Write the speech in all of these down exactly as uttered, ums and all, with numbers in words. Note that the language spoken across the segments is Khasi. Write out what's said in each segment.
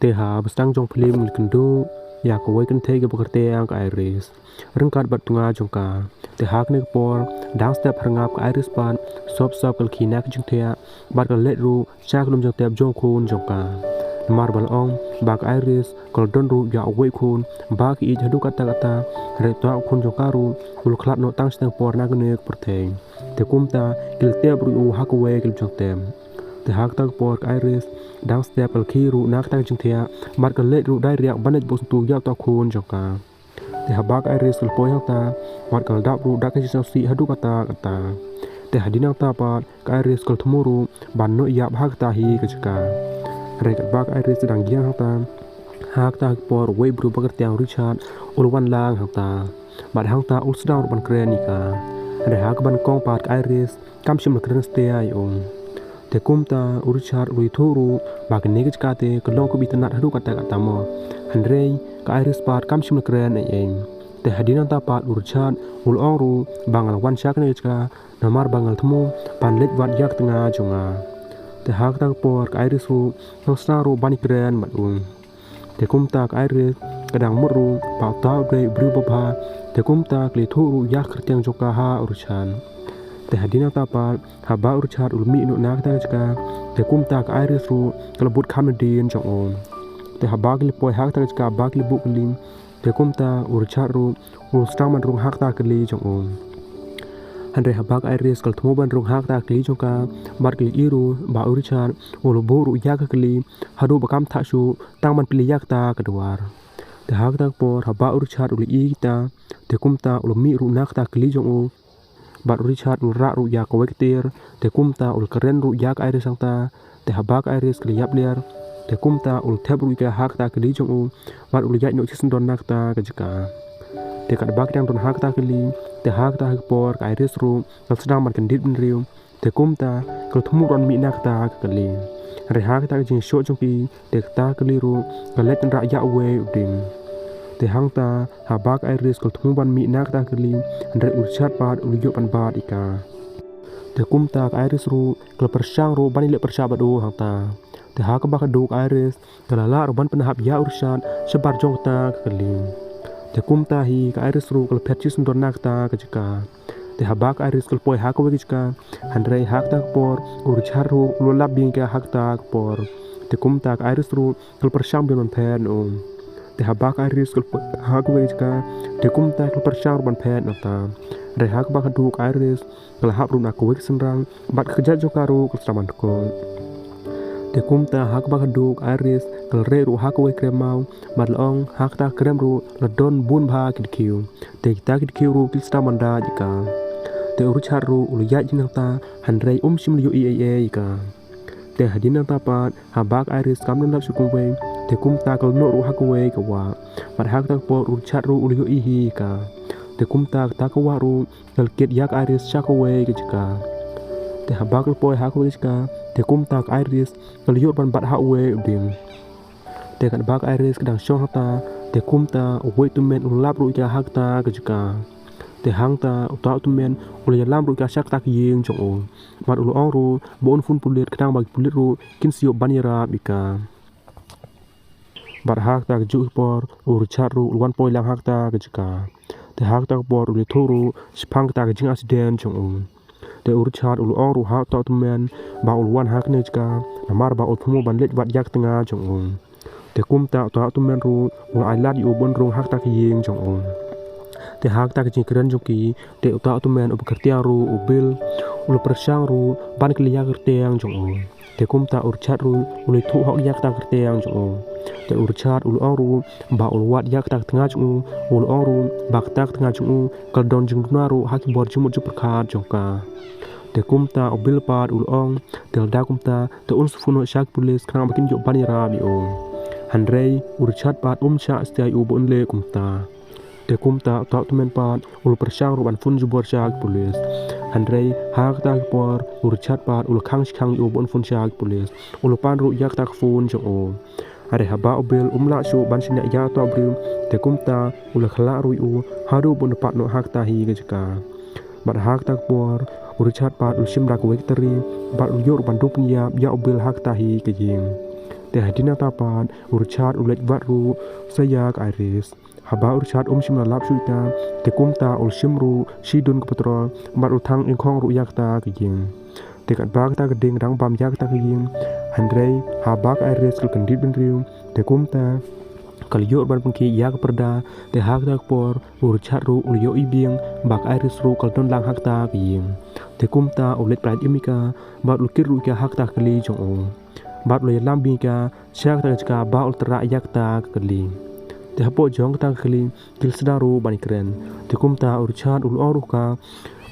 Te haba sdang jong phlim ngi kynduh ïa kawei kynthei kaba kyrteng ka Iris. Ryngkat bad u tnga jong ka. Te ha kane ka por, dang step hangap ka Iris pat, sop sop ka la khie na ka jingthiah, bad ka la leit ruh sha ka lum jingtep jong u khun jong ka. Namar ba la ong ba ka Iris ka la don ruh ïa uwei u khun ba ka ïeit haduh katta katta, hynrei uta u khun jong ka ruh u la khlad noh tang shiteng por na kane ka pyrthei. Te kumta ki la tep ruh ïa u ha kawei ka lum jingtep. Te ha kata ka por ka Iris dang step ka la khie ruh na kata ka jingthiah, bad ka la leit ruh direct ban leit buh syntu ïa uta u khun jong ka. Te haba ka Iris ka la poi hangta, bad ka la dap ruh da ka jingsngewsih haduh katta katta. Te hadien nangta pat ka Iris ka la thmu ruh ban noh ïap ha kata hi ka jaka. Hynrei katba ka Iris ka dang ïeng hangta, ha kata ka por uwei u briew ba kyrteng u Richard u la wan lang hangta. Bad hangta u la sdang ruh ban kren ïa ka. Hynrei ha kaba nyngkong pat ka Iris kam shym la kren satia ïa u. Te kumta u Richard u la ïathuh ruh ba kane ka jaka te ka long kaba itynnad haduh katta katta mo. Hynrei ka Iris pat kam shym la kren ei ei. Te hadien nangta pat u Richard u la ong ruh ba nga la wan sha kane ka jaka namar ba nga la thmu ban leit wad ïa ka tnga jong nga. Te ha kata ka por ka Iris ruh ka la sdang ruh ban ïakren bad u. Te kumta ka Iris ka dang mut ruh ba uta u dei u briew babha. Te kumta ka la ïathuh ruh ïa ka kyrteng jong ka ha u Richard. Te hadien nangta pat haba u Richard u la mih noh na kata ka jaka, te kumta ka Iris ruh ka la bud kham nadien jong u. Te haba ki la poi ha kata ka jaka ba ki la buh kali, te kumta u Richard ruh u la sdang ban rung ha kata ka kali jong u. Hynrei haba ka Iris ka la thmu ban rung ha kata ka kali jong ka, bad ka la ïohi ruh ba u Richard u la buh ruh ïa ka kali haduh ba kam thah shuh tang ban plie ïa kata ka duwar. Te ha kata ka por haba u Richard u la ïohi kita, te kumta u la mih ruh na kata ka kali jong u. Bad u Richard u la rah ruh ïa kawei ka tiar, te kumta u la kren ruh ïa ka Iris hangta. Te haba ka Iris ka la ïap ler, te kumta u la thep ruh ïa ka ha kata ka kali jong u, bad u la ïaid noh shisyndon na kata ka jaka. Te katba ki dang don ha kata ka kali, te ha kata ka por ka Iris ruh ka la sdang ban kyndit bynriew. Te kumta ka la thmu ruh ban mih na kata ka kali. Hynrei ha kata ka jingshoh jong ki, te kata ka kali ruh ka la leit tynrah ïa uwei u dieng. Te hangta haba ka Iris ka la thmu ban mih na kata ka kali, hynrei u Richard pat u la ïoh ban bat ïa ka. Te kumta ka Iris ruh ka la pyrshang ruh ban ïaleh pyrshah bad u hangta. Te ha kaba khatduh ka Iris ka la lah ruh ban pynhap ïa u Richard shabar jong kata ka kali. Te kumta hi ka Iris ruh ka la phet shisyndon na kata ka jaka. Te haba ka Iris ka la poi ha kawei ka jaka, hynrei ha kata ka por u Richard ruh u la lap biang ïa ka ha kata ka por. Te kumta ka Iris ruh ka la pyrshang biang ban phet noh. Te haba ka Iris ka la poi ha kawei ka jaka, te kumta ka la pyrshang ruh ban phet noh ta. Hynrei ha kaba khatduh ka Iris ka la hap ruh na kawei ka synrang, bad ka kjat jong ka ruh ka la sdang ban dkut. Te kumta ha kaba khatduh ka Iris ka la reh ruh ha kawei ka krem maw, bad la ong ha kata ka krem ruh la don bun bha ki dkhiew. Te kita ki dkhiew ruh ki la sdang ban dait ïa ka. Te u Richard ruh u la ïaid ïa nangta, hynrei um shym la ïohi ei ei ïa ka. Te hadien nangta pat haba ka Iris kam don lad shuh kumwei, te kumta ka la noh ruh ha kawei ka wah. Bad ha kata ka por u Richard ruh u la ïohi hi ïa ka. Te kumta kata ka wah ruh ka la kit ïa ka Iris sha kawei ka jaka. Te haba ka la poi ha kawei ka jaka, te kumta ka Iris ka la ïoh ban bat ha uwei u dieng. Te katba ka Iris ka dang shong hangta, te kumta uwei u tymmen u la lap ruh ïa ka ha kata ka jaka. Te hangta uta u tymmen u la ïalam ruh ïa ka sha kata ka ïing jong u. Bad u la ong ruh ba un phone pulit khnang ba ki pulit ruh kin sa ïoh ban ïarap ïa ka. Bad ha kata ka juh ka por u Richard ruh u la wan poi lang ha kata ka jaka. Te ha kata ka por u la ïathuh ruh shaphang kata ka jingaccident jong u. Te u Richard u la ong ruh ha uta u tymmen ba u la wan ha kane ka jaka namar ba u la thmu ban leit wad ïa ka tnga jong u. Te kumta uta u tymmen ruh u la ai lad ïa u ban rung ha kata ka ïing jong u. Te ha kata ka jingkren jong ki, te uta u tymmen uba kyrteng ruh u Bill u la pyrshang ruh ban kylli ïa ka kyrteng jong u. Te kumta u Richard ruh u la ïathuh hok ïa kata ka kyrteng jong u. Te u Richard u la ong ruh ba u la wad ïa kata ka tnga jong u, u la ong ruh ba kata ka tnga jong u ka la don jingduna ruh ha ki bor jingmut jingpyrkhat jong ka. Te kumta u Bill pat u la ong, te lada kumta te un sa phone sha ki pulit khnang ba kin ïoh ban ïarap ïa u. Hynrei u Richard pat um shah satia ïa u ba un leh kumta. Te kumta uta u tymmen pat u la pyrshang ruh ban phone jubor sha ki pulit. Hynrei ha kata ka por u Richard pat u la khang shi khang ïa u ba un phone sha ki pulit. U la pan ruh ïa kata ka phone jong u. Hynrei haba u Bill um lah shuh ban shaniah ïa uta u briew, te kumta u la khlad ruh ïa u haduh ba un da pat noh ha kata hi ka jaka. Bad ha kata ka por u Richard pat u la shim da kawei ka tari, bad u la ïoh ruh ban dup pynïap ïa u Bill ha kata hi ka ïing. Te hadien nangta pat u Richard u leit wad ruh sha ïa ka Iris. Haba u Richard um shym la lap shuh ïa ka, te kumta u la shim ruh shidun ka petrol bad u la thang ïngkhong ruh ïa kata ka ïing. Te katba kata ka ding dang bam ïa kata ka ïing, hynrei haba ka Iris ka la kyndit bynriew, te kumta ka la ïoh ban pynkhih ïa ka pyrda. Te ha kata ka por u Richard ruh u la ïohi biang ba ka Iris ruh ka la don lang ha kata ka ïing. Te kumta u leit pynlait im ïa ka bad u la kit ruh ïa ka ha kata ka kali jong u. Bad u la ïalam biang ïa ka sha kata ka jaka ba u la tyrrah ïa kata ka kali. Te hapoh jong kata ka kali ki la sdang ruh ban ïakren. Te kumta u Richard u la ong ruh ïa ka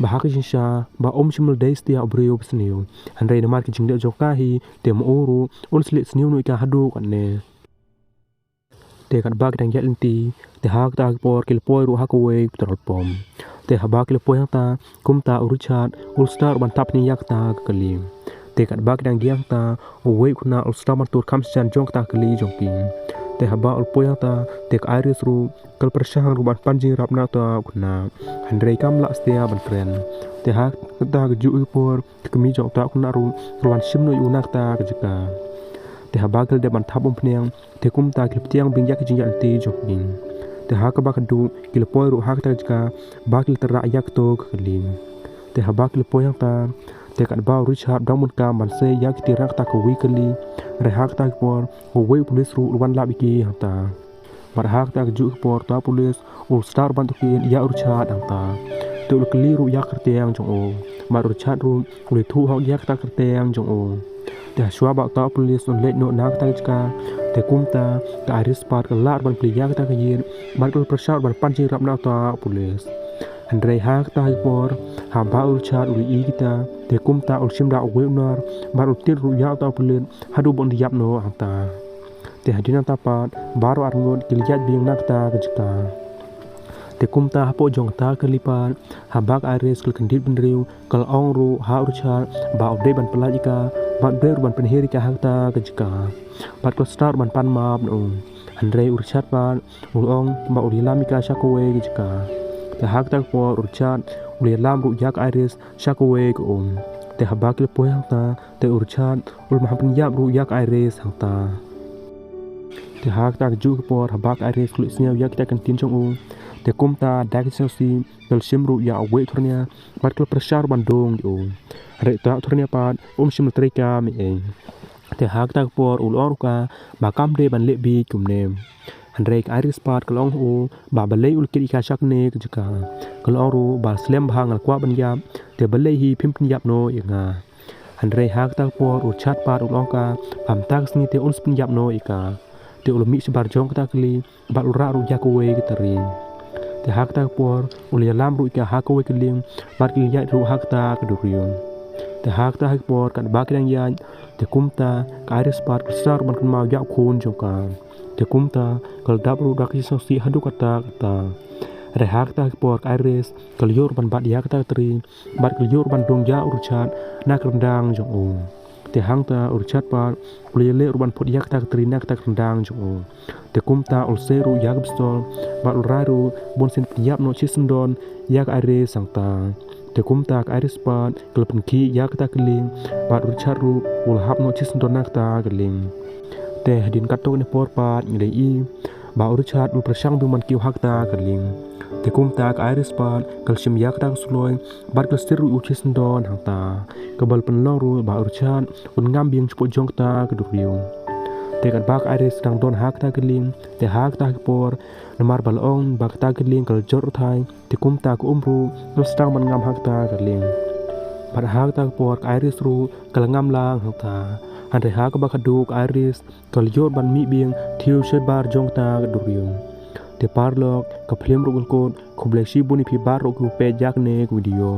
ba ha ka jingshisha ba um shym la dei satia u briew basniew, hynrei namar ka jingleh jong ka hi, te ma u ruh un sa leh sniew noh ïa ka haduh katne. Te katba ki dang ïaid lynti, te ha kata ka por ki la poi ruh ha kawei ka petrol pump. Te haba ki la poi hangta, kumta u Richard u la sdang ruh ban thap hynnin ïa kata ka kali. Te katba ki dang ïeng hangta, uwei u khynnah u la sdang ban tur kham shajan jong kata ka kali jong ki. Te haba u la poi hangta, te ka Iris ruh ka la pyrshang ruh ban pan jingïarap na uta u khynnah, hynrei kam lah satia ban kren. Te ha kata kajuh ka por, te ka kmie jong uta u khynnah ruh ka la wan shim noh ïa u na kata ka jaka. Te haba ki la dep ban thap umphniang, te kumta ki la pdiang biang ïa ka jingïaid lynti jong ki. Te ha kaba khatduh ki la poi ruh ha kata ka jaka ba ki la tyrrah ïa kato ka kali. Te haba ki la poi hangta, te katba u Richard u dang bun kam ban sei ïa ki tiar na kata kawei ka kali, hynrei ha kata ka por uwei u pulit ruh u la wan lap ïa ki hangta. Bad ha kata kajuh ka por uta u pulit u la sdang ruh ban tohkit ïa u Richard hangta. Te u la kylli ruh ïa ka kyrteng jong u. Bad u Richard ruh u la ïathuh hok ïa kata ka kyrteng jong u. Te hashwa ba uta u pulit un leit noh na kata ka jaka, te kumta ka Iris pat ka la lah ruh ban plie ïa kata ka ïit bad ka la pyrshang ruh ban pan jingïarap na uta u pulit. Hynrei ha kata ka por, haba u Richard u la ïohi kita, te kumta u la shim da uwei u nar bad u la tied ruh ïa uta u pulit haduh ba un da ïap noh hangta. Te hadien nangta pat baroh arngut ki la ïaid biang na kata ka jaka. Te kumta hapoh jong kata ka kali pat, haba ka Iris ka la kyndit bynriew, ka la ong ruh ha u Richard ba u dei ban pyllait ïa ka bad u dei ruh ban pynhiar ïa ka ha kata ka jaka. Bad ka la sdang ruh ban pan map na u. Hynrei u Richard pat u la ong ba u la ïalam ïa ka sha kawei ka jaka. Te ha kata ka por u Richard u la ïalam ruh ïa ka Iris sha kawei ka um. Te haba ki la poi hangta, te u Richard u la maham pynïap ruh ïa ka Iris hangta. Te ha kata kajuh ka por haba ka Iris ka la leit sniew ïa kita ki ktien jong u, te kumta da ka jingsngewsih ka la shim ruh ïa uwei u thyrnia bad ka la pyrshang ruh ban dung ïa u. Hynrei uta u thyrnia pat um shym la trei kam ei ei. Te ha kata ka por u la ong ruh ïa ka ba kam dei ban leh bieit kumne. Hynrei ka Iris pat ka la ong ha u ba balei u la kit ïa ka sha kane ka jaka. Ka la ong ruh ba slem bha nga la kwah ban ïap, te balei hi phim pynïap noh ïa nga. Hynrei ha kata ka por u Richard pat u la ong ïa ka ba mynta ka sngi te un sa pynïap noh ïa ka. Te u la mih shabar jong kata ka kali bad u la rah ruh ïa kawei ka tari. Te ha kata ka por u la ïalam ruh ïa ka ha kawei ka lieng bad ki la ïaid ruh ha kata ka duriaw. Te ha kata ka por katba ki dang ïaid, te kumta ka Iris pat ka la sdang ruh ban kynmaw ïa u khun jong ka. Te kumta ka la dap ruh da ka jingsngewsih haduh katta katta. Hynrei ha kata ka por ka Iris ka la ïoh ruh ban bat ïa kata ka tari bad ka la ïoh ruh ban dung ïa u Richard na ka ryndang jong u. Te hangta u Richard pat u la ïaleh ruh ban phut ïa kata ka tari na kata ka ryndang jong u. Te kumta u la sei ruh ïa ka pistol bad u la rai ruh ba un sa pynïap noh shisyndon ïa ka Iris hangta. Te kumta ka Iris pat ka la pynkhih ïa kata ka lieng bad u Richard ruh u la hap noh shisyndon na kata ka lieng. Te hadien katto katne por pat ngi la ïohi ba u Richard u la pyrshang biang ban kiew ha kata ka lieng. Te kumta ka Iris pat ka la shim ïa kata ka suloi bad ka la sir ruh ïa u shisyndon hangta, kaba la pynlong ruh ba u Richard un ngam biang shapoh jong kata ka duriaw. Te katba ka Iris ka dang don ha kata ka lieng, te ha kata ka por, namar ba la ong ba kata ka lieng ka la jot rthai, te kumta ka um ruh ka la sdang ban ngam ha kata ka lieng. Bad ha kata ka por ka Iris ruh ka la ngam lang hangta. Hynrei ha kaba khadduh ka Iris ka la ïoh ban mih biang tang shabar jong kata ka duriaw. Te paralok, ka phlim ruh ka la kut. Khublei shibun ïa phi baroh kiba peit ïa kane ka video.